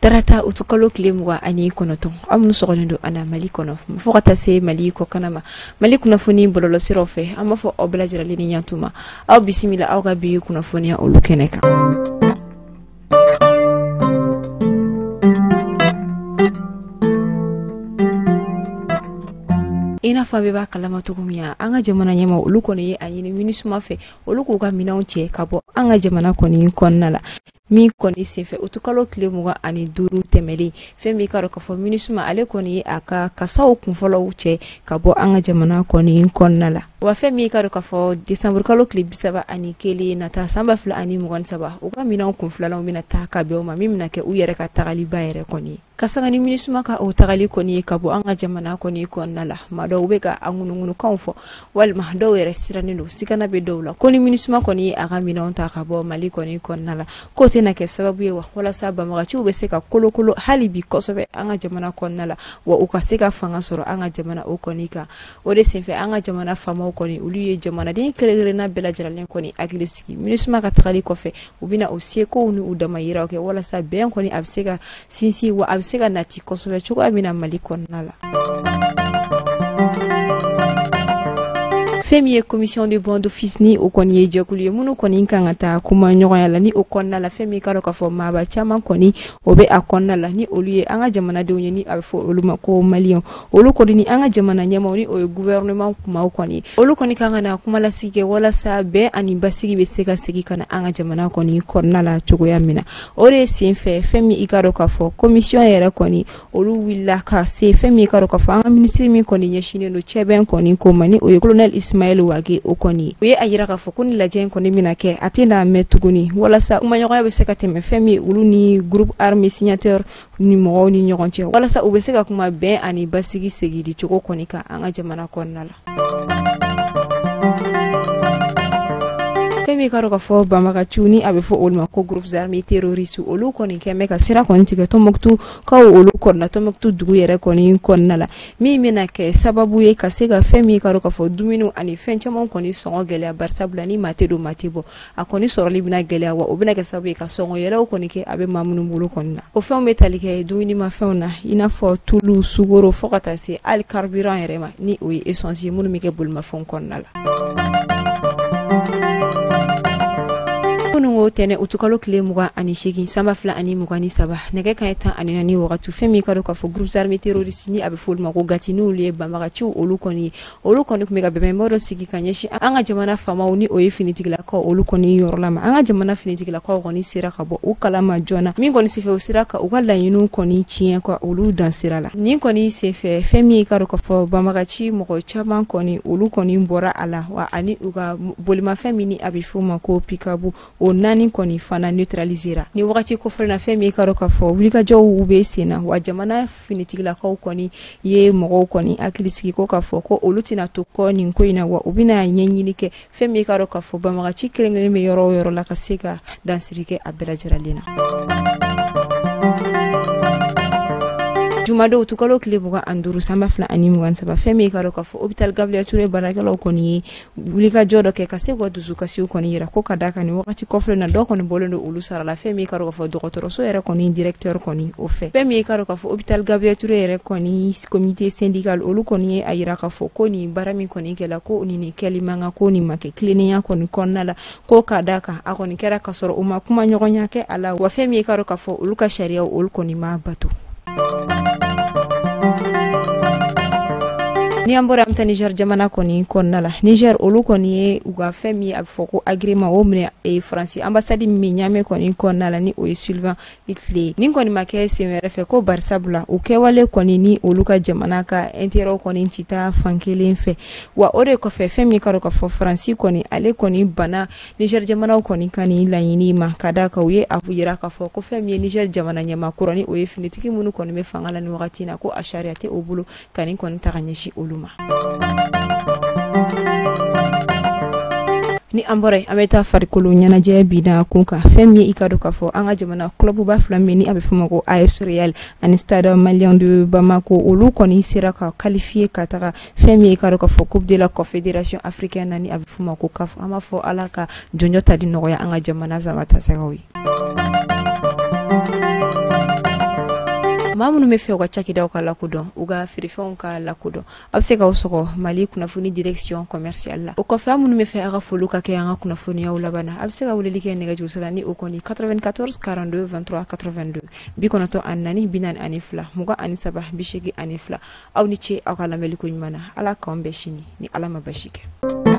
Tarata utukalo tile 29, aw minnu sɔgɔlen don an na Mali kɔnɔ fo ka taa se Mali kɔkana ma, Mali kunnafoni bɔlɔlɔsiraw fɛ, an b'a fɔ aw bɛɛ lajɛlen ni ɲantuma, aw bisimila aw ka bi kunnafoniya olu kɛnɛ kan. I n'a fɔ a bɛɛ b'a kalama cogo min na, an ka jamana ɲɛmaa olu kɔni ye a ɲini MINUSMA fɛ, olu k'u ka minɛnw cɛ ka bɔ an ka jamana kɔni kɔnɔna la. Min kɔni senfɛ utukalo tile 25 tɛmɛlen, fɛn min ka dɔn k'a fɔ MINUSMA ale kɔni ye a ka kasaw kunfɔlɔw cɛ ka bɔ an ka jamana kɔni kɔnɔna la. Wa fɛn min ka dɔn k'a fɔ décembre kalo tile 31 nata san 2023, u ka minɛnw kunfilanan bɛna taa ka bɛn o ma, min bɛna kɛ u yɛrɛ ka tagaliba yɛrɛ kɔni ye. Ka sanga ni MINUSMA ka o tagali kɔni ye ka bɔ an ka jamana kɔni kɔnɔna la, maa dɔw bɛ ka a ŋunuŋunukanw fɔ, walima dɔw yɛrɛ sirannen don, sigana bɛ dɔw la ko ni MINUSMA kɔni ye a ka minɛnw ta ka bɔ Mali kɔni kɔnɔna la, k'o tɛna kɛ sababu ye wa walasa banbagaciw bɛ se ka kolokolo hali bi kosɛbɛ an ka jamana kɔnɔna la, wa u ka se ka fanga sɔrɔ an ka jamana o kɔni kan. O de senfɛ an ka jamana faamaw kɔni olu ye jamanaden kelen-kelenna bɛɛ lajɛlen kɔni hakili sigi MINUSMA ka tagali kɔfɛ, u bɛna u sekow ni u damayiraw kɛ walasa bɛn kɔni a bɛ se ka sinsin, wa a bɛ se ka nati kosɛbɛ cogoya min na Mali kɔnɔna la. Fɛn min ye commission de bon d'office ni o kɔni ye jɛkulu ye minnu kɔni kan ka taa kuma ɲɔgɔnya la, ni o kɔnɔna la fɛn min ka dɔn k'a fɔ maaba caman kɔni o bɛ a kɔnɔna la, ni olu ye an ka jamanadenw ye, ni a bɛ fɔ olu ma ko maliyɛnw, olu kɔni ni an ka jamana ɲɛmaaw ni o ye gouvernement kumaw kɔni, olu kɔni kan ka na kuma lasigi kɛ walasa bɛn ani basigi bɛ se ka segin ka na an ka jamana kɔni kɔnɔna la cogoya min na. O de senfɛ fɛn min i ka dɔn k'a fɔ commission yɛrɛ kɔni olu wulila ka se fɛn min i ka dɔn k'a fɔ an ka minisiri min kɔni ɲɛsinnen don cɛbɛn kɔni ko ma, ni o ye colonel Ismaël Wagué o kɔni, u ye a yira k'a fɔ ko ni lajɛ in kɔni bɛna kɛ a tɛna mɛn tuguni, walasa kumaɲɔgɔnya bɛ se ka tɛmɛ fɛn min olu ni groupe armé signataire ni mɔgɔw ni ɲɔgɔn cɛ, walasa u bɛ se ka kuma bɛn ani basigi segili cogo kɔni kan an ka jamana kɔnɔna la. Fɛn min ka dɔn k'a fɔ banbagaciw ni a bɛ fɔ olu ma ko groupes armés terroristes, olu kɔni kɛn bɛ ka sira kɔni tigɛ Tombouctou kaw olu kɔnɔna, Tombouctou dugu yɛrɛ kɔni kɔnɔna la, min bɛna kɛ sababu ye ka se ka fɛn min ka dɔn k'a fɔ dumuniw ani fɛn caman kɔni sɔngɔ gɛlɛya, barisabula ni maa tɛ don maa tɛ bɔ, a kɔni sɔrɔli bɛna gɛlɛya, wa o bɛna kɛ sababu ye ka sɔngɔ yɛlɛw kɔni kɛ a bɛ maa minnu bolo kɔni na. O fɛnw bɛ tali kɛ dumunimafɛnw na, i n'a fɔ tulu, sukaro, fo ka taa se hali carburant yɛrɛ ma, ni o ye essence ye minnu bɛ kɛ bolimafɛnw kɔnɔna la. Kununko tɛnɛ utukalo tile 28 san 2023, nɛgɛ kanɲɛ 14 wagati, fɛn min ka dɔn k'a fɔ groupes armés terroristes ni a bɛ fɔ olu ma ko GATI, n'olu ye banbagaciw olu kɔni ye, olu kɔni tun bɛ ka bɛnbɛnba dɔ sigi ka ɲɛsin an ka jamana faamaw ni o ye finitigilakaw olu kɔni yɔrɔ la ma. An ka jamana finitigilakaw kɔni sera ka bɔ u kalama joona, min kɔni senfɛ u sera ka u ka laɲiniw kɔni tiɲɛ ka olu dan sira la. Nin kɔni senfɛ fɛn min ka dɔn k'a fɔ banbagaci mɔgɔ caman kɔni olu kɔni bɔra a la, wa ani u ka bolimafɛn min ni a bɛ fɔ o ma ko pikabu, o naani kɔni fana neutralisera. Ni wagati kofɔlen na, fɛn min ka dɔn k'a fɔ wulikajɔw bɛ sen na, wa jamana finitigilakaw kɔni ye mɔgɔw kɔni hakili sigi ko k'a fɔ ko olu tɛna to kɔ nin ko in na, wa u bɛna ɲɛɲini kɛ fɛn min ka dɔn k'a fɔ banbagaci kelen kelen bɛ yɔrɔ o yɔrɔ la ka se ka dansigi kɛ a bɛɛ lajɛlen na. Jumadon utukalo tile 25 san 2023, fɛn min ka dɔn k'a fɔ hôpital Gabriel Touré baarakɛlaw kɔni ye wulikajɔ dɔ kɛ ka se k'u ka dusukasiw kɔni yira ko ka da kan nin wagati kɔfɛlen na dɔ kɔni bɔlen don olu sara la, fɛn min ka dɔn k'a fɔ dɔgɔtɔrɔso yɛrɛ kɔni directeur kɔni o fɛ. Fɛn min ka dɔn k'a fɔ hôpital Gabriel Touré yɛrɛ kɔni comité syndical olu kɔni ye a yira k'a fɔ ko nin baara min kɔni kɛla ko nin kɛli man kan, ko nin ma kɛ tilennenya kɔni kɔnɔna la, ko ka da kan a kɔni kɛra ka sɔrɔ u ma kuma ɲɔgɔnya kɛ a la, wa fɛn min ka dɔn k'a fɔ olu ka sariyaw olu kɔni ma bato. Ni an bɔra an bɛ taa Niger jamana kɔni kɔnɔna la, Niger olu kɔni ye u ka fɛn min a bɛ fɔ ko agrément o minɛ Faransi ambassade min bɛ Niamey kɔni kɔnɔna la, ni o ye Sylvain Itle ye. Nin kɔni ma kɛ sen wɛrɛ fɛ ko barisabula u kɛwale kɔni ni olu ka jamana ka intérêt kɔni tɛ taa fan kelen fɛ, wa o de kɔfɛ fɛn min ka dɔn k'a fɔ Faransi kɔni ale kɔni banna Niger jamanaw kɔni ka nin laɲini ma, ka d'a kan u ye a yira k'a fɔ ko fɛn min ye Niger jamana ɲɛmaa kura ni o ye finitigi minnu kɔni bɛ fanga la nin wagati in na, ko a sariya tɛ o bolo ka nin kɔni ta ka ɲɛsin olu ma. Ni an bɔra yen, an bɛ taa farikolo ɲɛnajɛ binna kun kan, fɛn min ye i ka dɔn k'a fɔ an ka jamana club ba fila min ni a bɛ fɔ o ma ko AS Real ani Stade Malien de Bamako, olu kɔni sera ka qualifier ka taga fɛn min ye i ka dɔn k'a fɔ Coupe de la Confédération africaine na ni a bɛ fɔ o ma ko CAF. An b'a fɔ Ala ka jɔnjɔ tali nɔgɔya an ka jamana sama tasɛgɛw ye. Maa minnu bɛ fɛ u ka cakɛdaw ka lakodɔn, u ka feerefɛnw ka lakodɔn, aw bɛ se k'aw sɔgɔ Mali kunnafoni direction commerciale la. O kɔfɛ, aw minnu bɛ fɛ aw ka foliw ka kɛ an ka kunnafoniyaw laban na, a bɛ se ka weleli kɛ nɛgɛjuru sira ni o kɔni 94 42 23 82, 94 42 23 82. Aw ni ce aw ka lamɛnliko ɲuman na. Ala k'an bɛn sini ni Ala ma basi kɛ.